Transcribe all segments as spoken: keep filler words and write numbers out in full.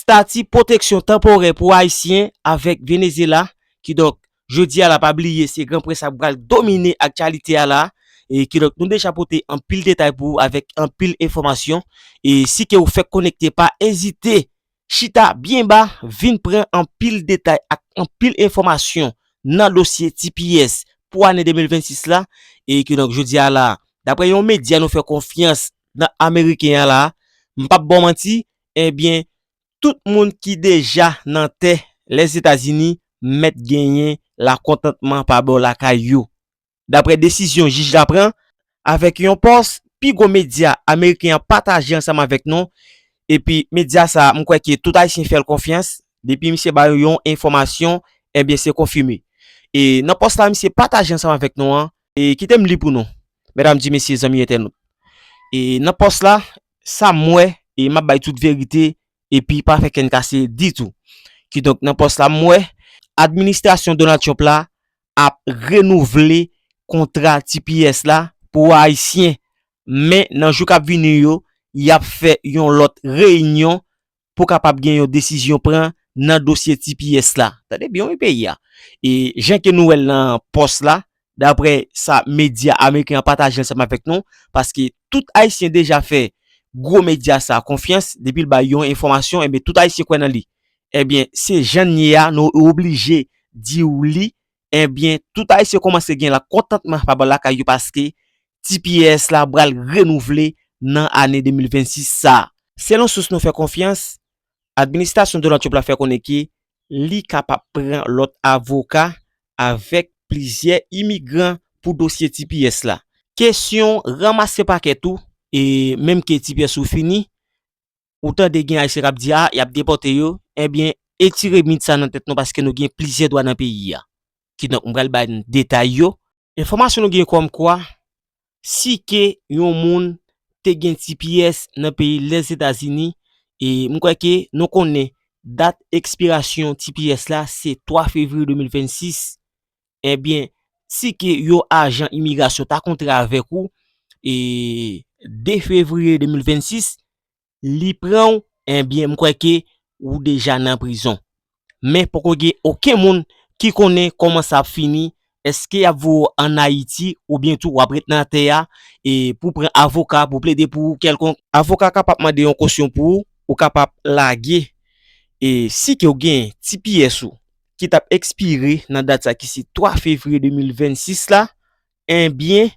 estati pwoteksyon tanporè pou Ayisyen avèk Venezyela. Kidonk, jodi a la, pa bliye, se Gran Prens la k pral domine aktyalite a la. E kidonk, nou deja pote anpil detay pou ou avèk anpil enfòmasyon. E si ke ou fèk konekte, pa ezite chita byen ba, vin pran anpil detay ak anpil enfòmasyon nan dosye T P S pou ane de mil vennsis la. E kidonk, jodi a la, daprè yon medya nou fè konfyans nan ameriken an la, m p ap ba w manti, ebyen, tout moun ki deja nan tè Lèzetazini mèt genyen lakontantman pa bò lakay yo. Daprè desizyon jij la pran, avèk yon pòs pi gwo medya ameriken an pataje ansanm avèk nou, epi medya sa a, m kwè ke tout Ayisyen fè l konfyans, depi misye ba yo yon enfòmasyon, ebyen, se konfime. E nan pòs la, misye pataje ansanm avèk nou an, e kite m li pou nou, medam di mesye, zanmi entènot. E nan pòs la, sa m wè, e m ap bay tout verite, epi pa fè kenn kase ditou. Kidonk, nan pòs la, m wè, administrasyon Donald Trump la ap renouvle kontra T P S la pou Ayisyen. Men, nan jou k ap vini yo, y ap fè yon lòt reyinyon pou kapab gen yon desizyon pran nan dosye T P S la. Tande byen, wi, peyi a. E jan ke nou wè l nan pòs la, daprè sa medya ameriken an pataje ansanm avèk nou, paske tout Ayisyen deja fè gwo medya sa a konfyans, depi l bay yon enfòmasyon, ebyen, tout Ayisyen kwè nan li. Ebyen, se jan n ye a, nou oblije di w li, ebyen, tout Ayisyen kòmanse gen lakontantman pa bò lakay yo, paske T P S la pral renouvle nan ane de mil vennsis sa a. Selon sous nou fè konfyans, administrasyon Donald Trump la fè konnen ke li kapab pran lòt avoka avèk plizyè imigran pou dosye T P S la. Kesyon ranmase pakèt ou, e menm ke T P S ou fini, ou tande gen Ayisyen k ap di, a, y ap depòte yo, ebyen, etire mit sa nan tèt nou, paske nou gen plizyè dwa nan peyi a. Kidonk, m pral bay n detay yo. Enfòmasyon nou gen kòmkwa, si ke yon moun te gen T P S nan peyi Lèzetazini, e m kwè ke nou konnen dat ekspirasyon T P S la se twa fevriye de mil vennsis, ebyen, si ke yon ajan imigrasyon ta kontre avèk ou, e de fevriye de mil vennsis, li pran w, ebyen, m kwè ke ou deja nan prizon. Men poko gen okenn moun ki konnen kòman sa ap fini, èske y ap voye w ann Ayiti oubyen tou w ap ret nan tè a, e pou pran avoka, pou plede pou ou kèlkonk. Avoka kapab mande yon kosyon pou ou, ou kapab lage. E si ke w gen T P S ou ki t ap ekspire nan dat sa ki se twa fevriye de mil vennsis la, ebyen,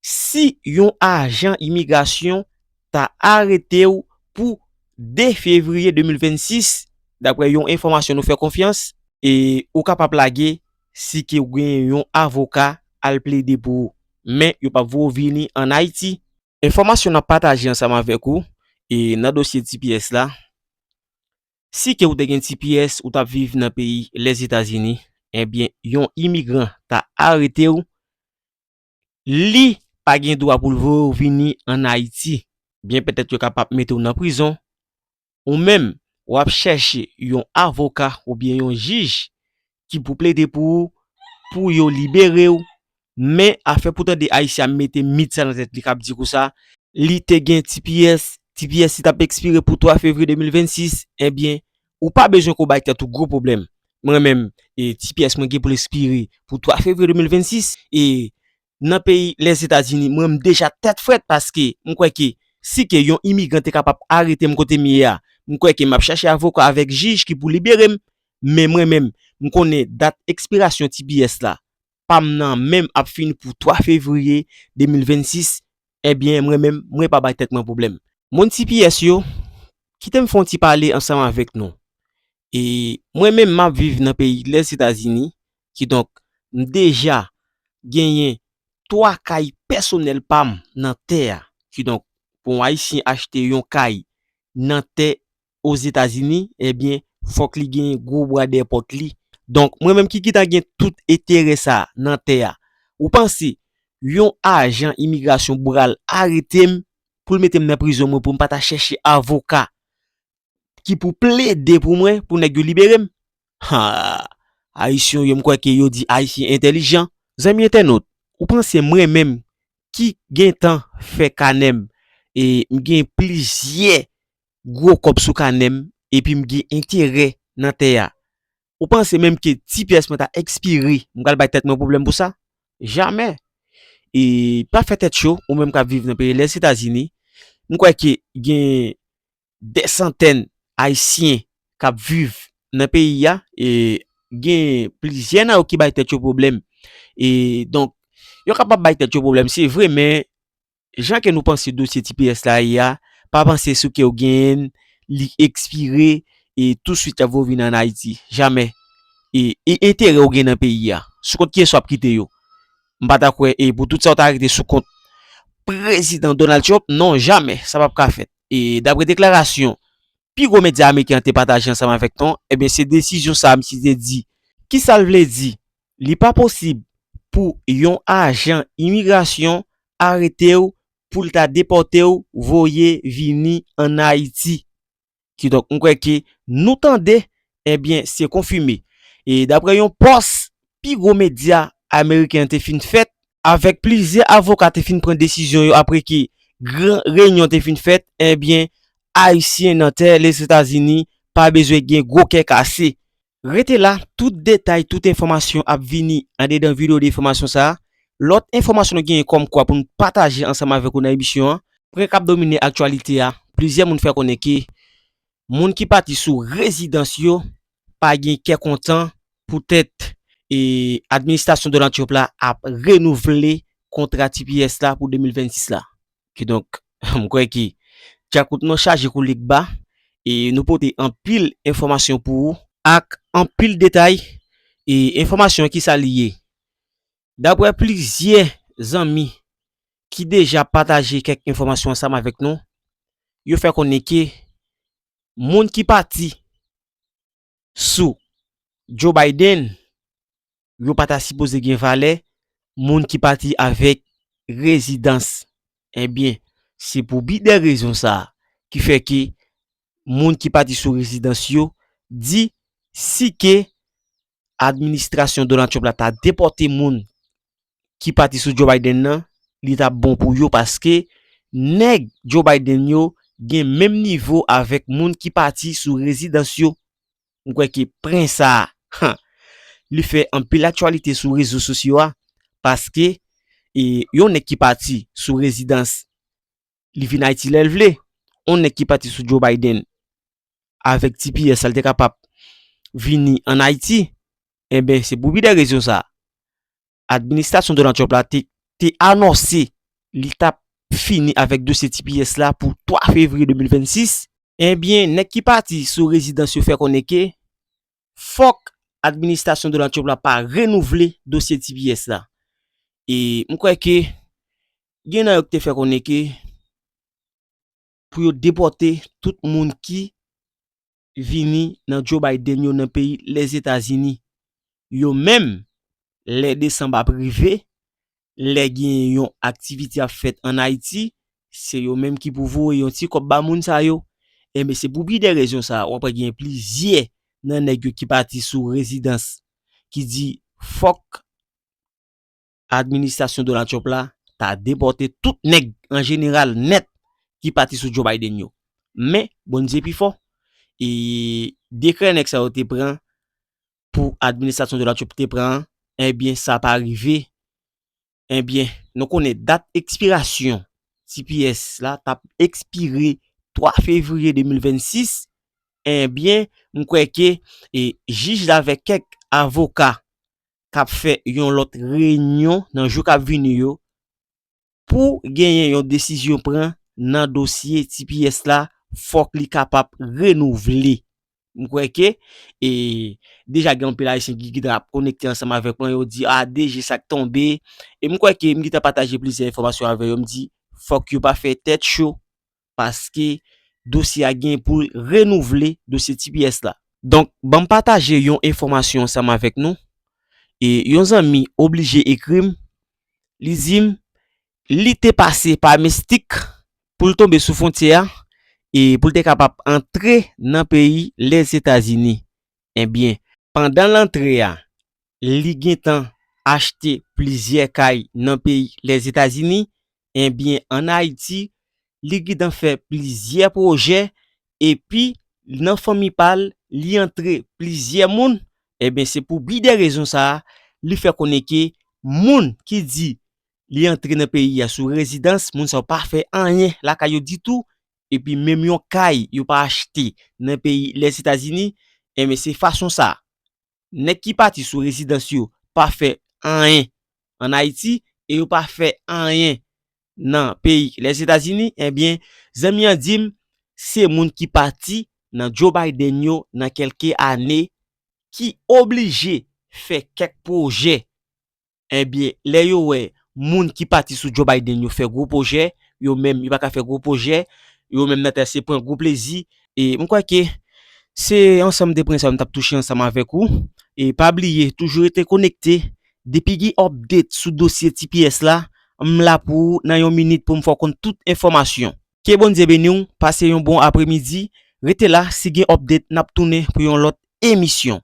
si yon ajan imigrasyon ta arete w pou de fevriye de mil vennsis, daprè yon enfòmasyon nou fè konfyans, e ou kapab lage si ke w gen yon avoka al plede pou ou. Men yo p ap voye w vini ann Ayiti. Enfòmasyon n ap pataje ansanm avèk ou, e nan dosye T P S la, si ke w te gen T P S, ou t ap viv nan peyi Lèzetazini, ebyen, yon imigran ta arete w, li pa gen dwa pou l voye w vini ann Ayiti. Byen petèt yo kapab mete w nan prizon, ou menm, w ap chèche yon avoka oubyen yon jij ki pou plede pou ou, pou yo libere w. Men afè pou tande Ayisyen ap mete mit sa nan tèt li k ap di konsa, li te gen T P S, T P S li t ap ekspire pou twa fevriye de mil vennsis, ebyen, ou pa bezwen ko bay tèt ou gwo pwoblèm. Mwen menm, e, T P S mwen gen pou l ekspire pou twa fevriye de mil vennsis, e nan peyi Lèzetazini, mwen m deja tèt frèt paske m kwè ke si ke yon imigran te kapab arete m kote m ye a, m kwè ke m ap chèche avoka avèk jij ki pou libere m. Men mwen menm, m konnen dat ekspirasyon T P S la pa m nan menm ap fini pou twa fevriye de mil vennsis, ebyen, mwen menm, mwen pa bay tèt mwen pwoblèm. Moun T P S yo, kite m fè yon ti pale ansanm avèk nou. E mwen menm, m ap viv nan peyi Lèzetazini, kidonk, m deja genyen twa kay pèsonèl pa m nan tè a. Kidonk, pou yon Ayisyen achte yon kay nan tè Ozetazini, ebyen, fòk li gen gwo bwa dèyè pòt li. Donk, mwen menm ki gentan gen tout enterè sa a nan tè a, ou panse yon ajan imigrasyon pral arete m pou l mete m nan prizon, mwen, pou m pa ta chèche avoka ki pou plede pou mwen, pou nèg yo libere m? Ha! Ayisyen yo, m kwè ke yo di Ayisyen entèlijan. Zanmi entènot, ou panse mwen menm ki gentan fè kanè m, e m gen plizyè gwo kòb sou kanè m, epi m gen enterè nan tè a, ou panse menm ke T P S mwen ta ekspire, m pral bay tèt mwen pwoblèm pou sa? Jamè. E pa fè tèt cho, ou menm k ap viv nan peyi Lèzetazini, m kwè ke gen dè santèn Ayisyen k ap viv nan peyi a, e gen plizyè nan yo ki bay tèt yo pwoblèm. E donk, yo kapab bay tèt yo pwoblèm, se vre, men jan ke nou panse dosye T P S la ye a, pa panse sou ke w genyen l, li ekspire, e touswit y ap voye w vin ann Ayiti. Jamè. E, e enterè w gen nan peyi a, sou kont kiyès w ap kite yo? M pa ta kwè, e pou tout sa w ta rete sou kont Prezidan Donald Trump, non, jamè, sa p ap ka fèt. E daprè deklarasyon pi gwo medya ameriken an te pataje ansanm avèk nou, ebyen, se desizyon sa a misye te di. Kisa l vle di? Li pa posib pou yon ajan imigrasyon arete w, pou l ta depòte w, voye vini ann Ayiti. Kidonk, m kwè ke nou tande, ebyen, se konfime. E daprè yon pòs pi gwo medya ameriken an te fin fèt, avèk plizyè avoka te fin pran desizyon yo apre ke gran reyinyon te fin fèt, ebyen, Ayisyen nan tè Lèzetazini pa bezwen gen gwo kè kase. Rete la, tout detay, tout enfòmasyon ap vini andedan videyo de enfòmasyon sa a. Lòt enfòmasyon nou genyen kòmkwa pou n pataje ansanm avèk ou nan emisyon an, pwen k ap domine aktyalite a, plizyè moun fè konnen ke moun ki pati sou rezidans yo pa gen kè kontan poutèt, e, administrasyon Donald Trump la ap renouvle kontra T P S la pou de mil vennsis la. Kidonk, m kwè ke djakout nou chaje kou lig ba, e nou pote anpil enfòmasyon pou ou, ak anpil detay, e enfòmasyon ki sa li ye. Daprè plizyè zanmi ki deja pataje kèk enfòmasyon ansanm avèk nou, yo fè konnen ke moun ki pati sou Joe Biden, yo pa ta sipoze gen valè moun ki pati avèk rezidans. Ebyen, se pou bi de rezon sa a ki fè ke moun ki pati sou rezidans yo di si ke administrasyon Donald Trump la ta depòte moun ki pati sou Joe Biden nan, li t ap bon pou yo paske nèg Joe Biden yo gen menm nivo avèk moun ki pati sou rezidans yo. M kwè ke pwen sa a, han, li fè anpil aktyalite sou rezo sosyo a, paske, e, yon nèg ki pati sou rezidans, li vin Ayiti lè l vle. Yon nèg ki pati sou Joe Biden avèk T P S, sa l te kapab vini ann Ayiti. Enben, se pou pi de rezon sa a, administrasyon Donald Trump la te, te anonse li t ap fini avèk dosye T P S la pou twa fevriye de mil vennsis. Enben, nèg ki pati sou rezidans yo fè konnen ke fòk administrasyon Donald Trump la pa renouvle dosye T P S la. E m kwè ke gen nan yo ki te fè konnen ke pou yo depòte tout moun ki vini nan Joe Biden yo nan peyi Lèzetazini. Yo menm, lè desanm ap rive, lè gen yon aktivite ap fèt ann Ayiti, se yo menm ki pou voye yon ti kòb ba moun sa yo. Enben, se pou pi de rezon sa a, w ap wè gen plizyè nan nèg yo ki pati sou rezidans ki di fòk administrasyon Donald Trump la ta depòte tout nèg an jeneral nèt ki pati sou Joe Biden yo. Men, Bondye pi fò. E dekrè nèg sa yo te pran pou administrasyon Donald Trump te pran, enben, sa pa rive. Enben, nou konnen dat ekspirasyon T P S la t ap ekspire twa fevriye de mil vennsis. Enben, m kwè ke, e, jij la avèk kèk avoka k ap fè yon lòt reyinyon nan jou k ap vini yo pou genyen yon desizyon pran nan dosye T P S la, fòk li kapab renouvle. M kwè ke, e, deja gen anpil Ayisyen ki, ki t ap konekte ansanm avèk mwen, yo di, "A, D G sa k tonbe." E m kwè ke m gentan pataje plizyè enfòmasyon avè yo, m di, fòk yo pa fè tèt cho, paske dosye a gen pou l renouvle dosye T P S la. Donk, ban m pataje yon enfòmasyon ansanm avèk nou. E yon zanmi oblije ekri m, li di m, li te pase pa Mestik pou l tonbe sou fwontyè a, e pou l te kapab antre nan peyi Lèzetazini. Enben, pandan l antre a, li gentan achte plizyè kay nan peyi Lèzetazini. Enben, ann Ayiti, li gentan fè plizyè pwojè, epi nan fanmi pa l, li antre plizyè moun, ebyen, se pou bi de rezon sa a, li fè konnen ke moun ki di li antre nan peyi a sou rezidans, moun sa yo pa fè anyen lakay yo ditou, epi menm yon kay yo pa achte nan peyi Lèzetazini, enben se fason sa. Nèg ki pati sou rezidans yo pa fè anyen ann Ayiti e yo pa fè anyen nan peyi Lèzetazini, enben, zanmi an di m, se moun ki pati nan Joe Biden yo nan kèlke ane ki oblije fè kèk pwojè. Enben, lè yo wè moun ki pati sou Joe Biden yo fè gwo pwojè, yo menm, yo pa ka fè gwo pwojè, yo menm nan tè se pran gwo plezi. E m kwè ke se ansanm de pwen sa yo m t ap touche ansanm avèk ou. E pa bliye, toujou rete konekte. Depi gen update sou dosye T P S la, m la pou ou nan yon minit pou m fè w konn tout enfòmasyon. Ke Bondye beni w, pase yon bon apremidi. Rete la, si gen update, n ap tounen pou yon lòt emisyon.